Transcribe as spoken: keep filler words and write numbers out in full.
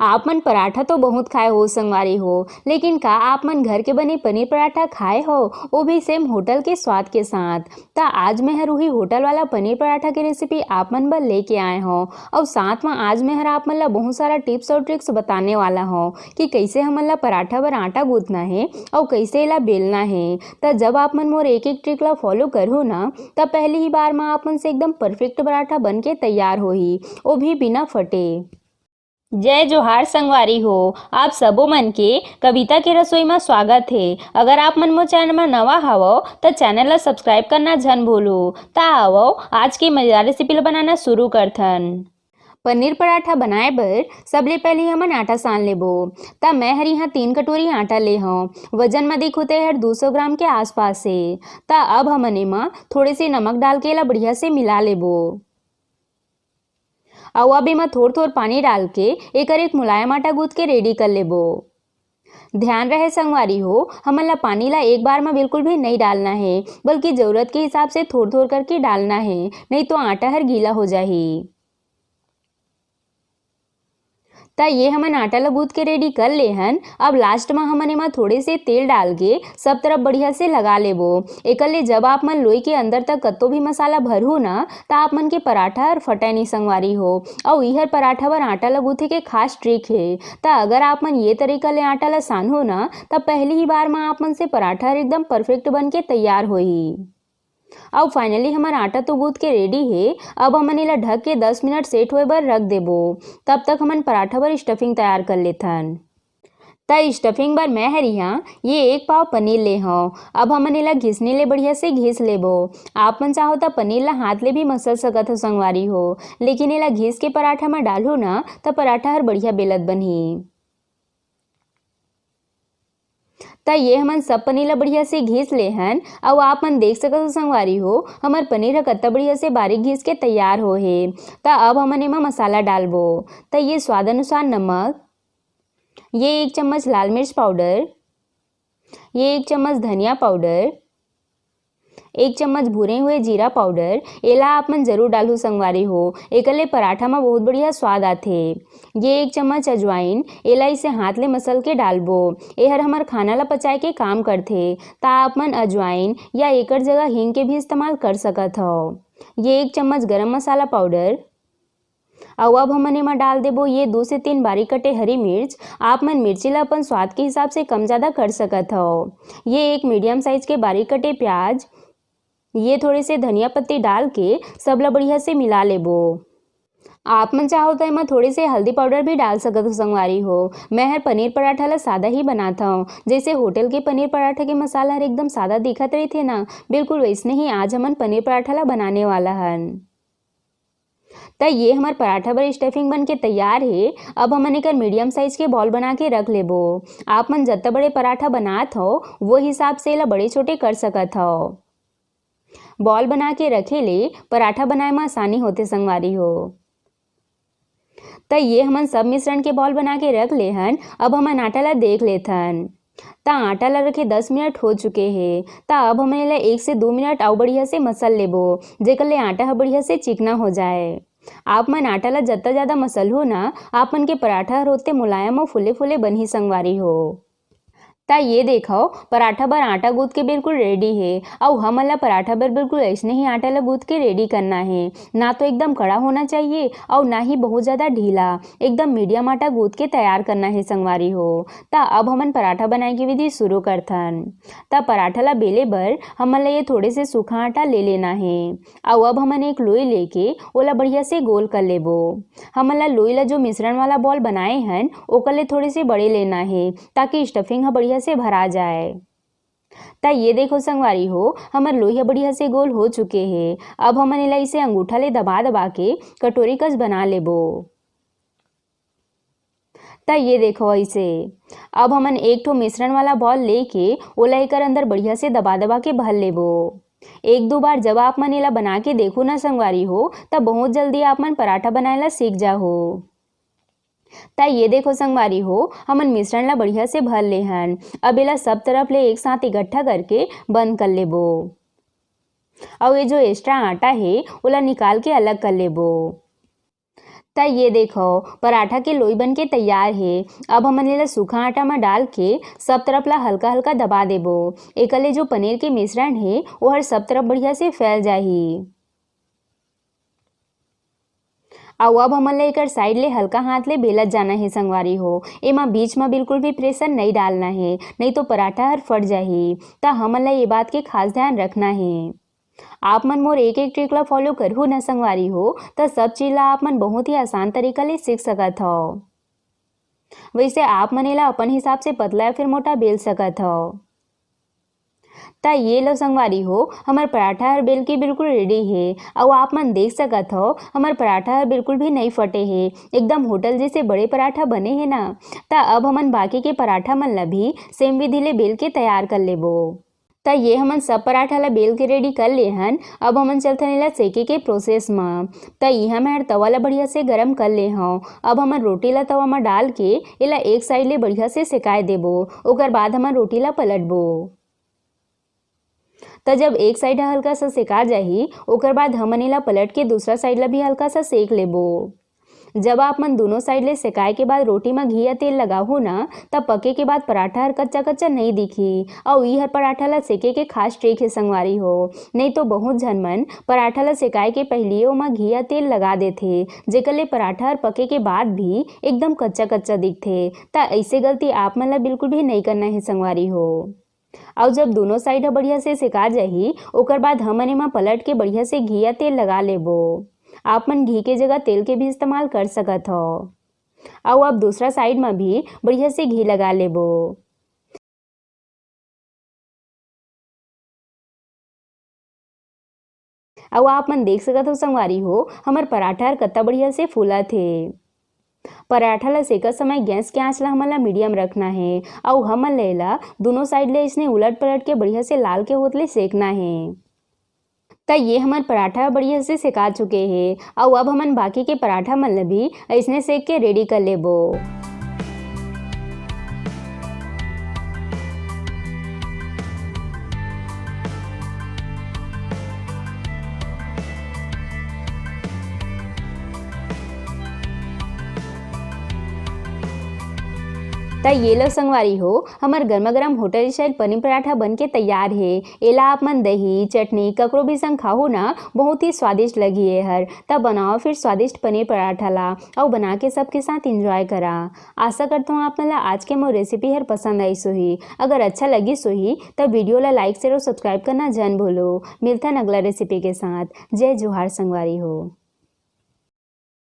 आप मन पराठा तो बहुत खाए हो संगवारी हो, लेकिन का आप मन घर के बने पनीर पराठा खाए हो, वो भी सेम होटल के स्वाद के साथ? त आज मैं हर उही होटल वाला पनीर पराठा के रेसिपी आप मन बर लेके आए हो। और साथ में आज मैं हर आप मन ला बहुत सारा टिप्स और ट्रिक्स बताने वाला हूँ कि कैसे हमन ला पराठा बर आटा गूंथना है और कैसे एला बेलना है। त जब आप मन मोर एक एक ट्रिक ला फॉलो करहू ना, तब पहली ही बार में आप मन से एकदम परफेक्ट पराठा बन के तैयार होही, वो भी बिना फटे। जय जोहार संगवारी हो, आप सबो मन के कविता के रसोई में स्वागत है। अगर आप मन मोर चैनल में नवा हवो, त चैनल ला सब्सक्राइब करना झन भूलू। त आवो, आज के मजेदार रेसिपी ला बनाना शुरू करथन। पनीर पराठा बनाए बर सबले पहले हमन आटा सान लेबो। त मैं हर यहाँ तीन कटोरी आटा ले हव। वजन में देखो त हर दो सौ ग्राम के आसपास है। त अब हमन एमा थोड़े से नमक डाल के एला बढ़िया से मिला लेबो। अउ अब एमा थोर थोर पानी डाल के एकर एक मुलायम आटा गूंथ के रेडी कर लेबो। ध्यान रहे संगवारी हो, हमन ला पानी ला एक बार में बिल्कुल भी नहीं डालना है, बल्कि जरूरत के हिसाब से थोर थोर करके डालना है, नहीं तो आटा हर गीला हो जाही। त ये हमन आटा ला गूंथ के रेडी कर ले हन। अब लास्ट में हमन एमा थोड़े से तेल डाल के सब तरफ बढ़िया से लगा लेबो। एकर ले जब आप मन लोई के अंदर तक कत्तो भी मसाला भरहू ना, त आप मन के पराठा हर फटे नहीं संगवारी हो। अउ इहर पराठा बर आटा ला गूंथे के खास ट्रिक है। त अगर आप मन ये तरीका ले आटा ला सानहू ना, त पहली ही बार में आप मन से पराठा हर एकदम परफेक्ट बन के तैयार होही। अउ फाइनली हमर आटा तो गूंथ के रेडी हे। अब हमन एला ढक के दस मिनट सेट होए बर रख देबो। तब तक हमन पराठा बर स्टफिंग तैयार कर लेथन। त स्टफिंग बर मैं हर इहाँ ये एक पाव पनीर ले हव। अब हमन एला घिसनी ले बढ़िया से घिस लेबो। आप मन चाहो त पनीर ला हाथ ले भी मसल सकत हो संगवारी हो, लेकिन एला घिस के पराठा म डालहू ना, त पराठा हर बढ़िया बेलत बनही। त ये हमन सब पनीर ला बढ़िया से घिस ले हन। अउ आप मन देख सकत हो संगवारी हो, हमर पनीर ह कत्ता बढ़िया से बारीक घिस के तैयार हो हे। त अब हमन एमा मसाला डालबो। त ये स्वाद अनुसार नमक, ये एक चम्मच लाल मिर्च पाउडर, ये एक चम्मच धनिया पाउडर, एक चम्मच भुने हुए जीरा पाउडर, एला आप मन जरूर डालहू संगवारी हो, एकर ले पराठा म बहुत बढ़िया स्वाद आथे। ये एक चम्मच अजवाइन, एला इसे हाथ ले मसल के डालबो। एहर हमर खाना ला पचाए के काम करथे, त आप मन अजवाइन या एकर जगह हींग के भी इस्तेमाल कर सकत हव। ये एक चम्मच गरम मसाला पाउडर, अउ अब हमन एमा डाल देबो ये दो से तीन बारीक कटे हरी मिर्च। आप मन मिर्ची ला अपन स्वाद के हिसाब से कम ज्यादा कर सकत हव। ये एक मीडियम साइज के बारीक कटे प्याज, ये थोड़े से धनिया पत्ती डाल के सब ला बढ़िया से मिला लेबो। आप मन चाहो त एमा थोड़े से हल्दी पाउडर भी डाल सकत हो संगवारी हो। मैं हर पनीर पराठा ला सादा ही बनात हव, जैसे होटल के पनीर पराठा के मसाला हर एकदम सादा दिखत रहिथे ना, बिल्कुल वैसने ही आज हमन पनीर पराठा ला बनाने वाला हन। त ये हमर पराठा बर स्टफिंग बन के तैयार हे। अब हमन एकर मीडियम साइज के बॉल बना के रख लेबो। आप मन जत्ता बड़े पराठा बनात हो, वो हिसाब से एला बड़े छोटे कर सकत हो। बॉल बना के रखे ले पराठा बनाए म आसानी होथे संगवारी हो। त ये हमन सब मिश्रण के बॉल बना के रख ले हन। अब हमन आटा ला देख लेथन। त आटा ला रखे दस मिनट हो चुके हे। त अब हमन एला एक से दो मिनट अउ बढ़िया से मसल लेबो, जेकर ले आटा ह बढ़िया से चिकना हो जाए। आप मन आटा ला जत्ता ज्यादा मसलहू ना, आप मन के पराठा हर ओत्ते मुलायम अउ फूले फूले बनही संगवारी हो। त ये देखव, पराठा बर आटा गूंथ के बिल्कुल रेडी हे। अउ हमन ला पराठा बर बिल्कुल अइसने ही आटा ला गूंथ के रेडी करना हे। ना तो एकदम कड़ा होना चाहिए अउ ना ही बहुत ज्यादा ढीला, एकदम मीडियम आटा गूंथ के तैयार करना हे संगवारी हो। त अब हमन पराठा बनाए के विधि शुरू करथन। त पराठा ला बेले बर हमन ला ये थोड़े से सूखा आटा ले लेना हे। अउ अब हमन एक लोई लेके ओला बढ़िया से गोल कर लेबो। हमन ला लोई ला जो मिश्रण वाला बॉल बनाए हन, ओकर ले थोड़े से बड़े लेना हे, ताकि स्टफिंग ह बढ़िया से भरा जाए। त ये देखो संगवारी हो, हमर लोई ह बढ़िया से गोल हो चुके हे। अब हमन एला इसे अंगूठा ले दबा दबा के कटोरी कस बना लेबो। त ये देखो ऐसे। अब हमन एक ठो मिश्रण वाला बॉल लेके ओला एकर अंदर बढ़िया से दबा दबा के भर लेबो। एक दो बार जब आप मन एला बना के देखो ना संगवारी हो, त बहुत जल्दी आप मन पराठा बनाए ला सीख जाहो। त ये देखो संगवारी हो, हमन मिश्रण ला बढ़िया से भर ले हन। अब एला सब तरफ ले एक साथ इकट्ठा करके बंद कर लेबो। अउ ये जो एक्स्ट्रा आटा हे, ओला निकाल के अलग कर लेबो। त ये देखो, पराठा के लोई बन के तैयार हे। अब हमन एला सूखा आटा म डाल के सब तरफ ला हल्का हल्का दबा देबो। एकर ले जो पनीर के मिश्रण हे, ओहर सब तरफ बढ़िया से फैल जाही। अउ अब हमन ला एकर साइड ले हल्का हाथ ले बेलत जाना हे संगवारी हो। एमा बीच म बिल्कुल भी प्रेशर नइ डालना हे, नइ तो पराठा हर फट जाही। त हमन ला ये बात के खास ध्यान रखना हे। आप मन मोर एक एक ट्रिक ला फॉलो करहू न संगवारी हो, त सब चीज ला आप मन बहुत ही आसान तरीका ले सीख सकत हव। वैसे आप मन एला अपन हिसाब से पतला या फिर मोटा बेल सकत हव। त ये लो संगवारी हो, हमर पराठा हर बेल के बिल्कुल रेडी हे। अउ आप मन देख सकत हव, हमर पराठा हर बिल्कुल भी नइ फटे हे, एकदम होटल जैसे बड़े पराठा बने हे ना। त अब हमन बाकी के पराठा मन ला भी सेम विधि ले बेल के तैयार कर लेबो। त ये हमन सब पराठा ला बेल के रेडी कर ले हन। अब हमन चलथन एला सेके के प्रोसेस म। त इहाँ मैं हर तवा ला बढ़िया से गरम कर ले हव। अब हमन रोटी ला तवा म डाल के एला एक साइड ले बढ़िया से सेकाए देबो। ओकर बाद हमन रोटी ला पलटबो। त जब एक साइड ह हल्का सा सेका जाही, ओकर बाद हमन एला पलट के दूसरा साइड ला भी हल्का सा सेक लेबो। जब आप मन दोनों साइड ले सेकाए के बाद रोटी म घी या तेल लगाहू ना, त पके के बाद पराठा हर कच्चा-कच्चा नइ दिखही। अउ ई हर पराठा ला सेके के खास ट्रिक हे संगवारी हो। नइ तो बहुत झन मन पराठा ला सेकाए के पहिलिये ओमा घी या तेल लगा देथे, जेकर ले पराठा हर पके के बाद भी एकदम कच्चा-कच्चा दिखथे। त अइसे गलती आप मन ला बिल्कुल भी नइ करना हे संगवारी हो। अउ जब दोनों साइड ह बढ़िया से सेका जाही, ओकर बाद हमन एमा पलट के बढ़िया से घी या तेल लगा लेबो। आप मन घी के जगह तेल के भी इस्तेमाल कर सकत हव। अउ अब दूसरा साइड म भी बढ़िया से घी लगा लेबो। अउ आप मन देख सकत हो संगवारी हो, हमर पराठा हर कत्ता बढ़िया से फूलत हे। पराठा ला सेकत समय गैस के आंच ला हमन ला मीडियम रखना हे, अउ हमन ला एला दोनों साइड ले अइसने उलट पलट के बढ़िया से लाल के होत ले सेकना हे। त ये हमर पराठा बढ़िया से सेका चुके हे, अउ अब हमन बाकी के पराठा मन ला भी अइसने सेक के रेडी कर लेबो। त ये लो संगवारी हो, हमर गरमा गरम होटल स्टाइल पनीर पराठा बन के तैयार हे। एला आप मन दही, चटनी, ककरो भी संग खाहू ना, बहुत ही स्वादिष्ट लगही एहर। त बनाओ फिर स्वादिष्ट पनीर पराठा ला, अउ बना के सबके साथ एंजॉय करा। आशा करत हूँ आप मन ला आज के मोर रेसिपी हर पसंद आइस होही। अगर अच्छा लगिस होही, त वीडियो ला लाइक, शेयर अउ सब्सक्राइब करना झन भूलो। मिलथन अगला रेसिपी के साथ। जय जोहार संगवारी हो।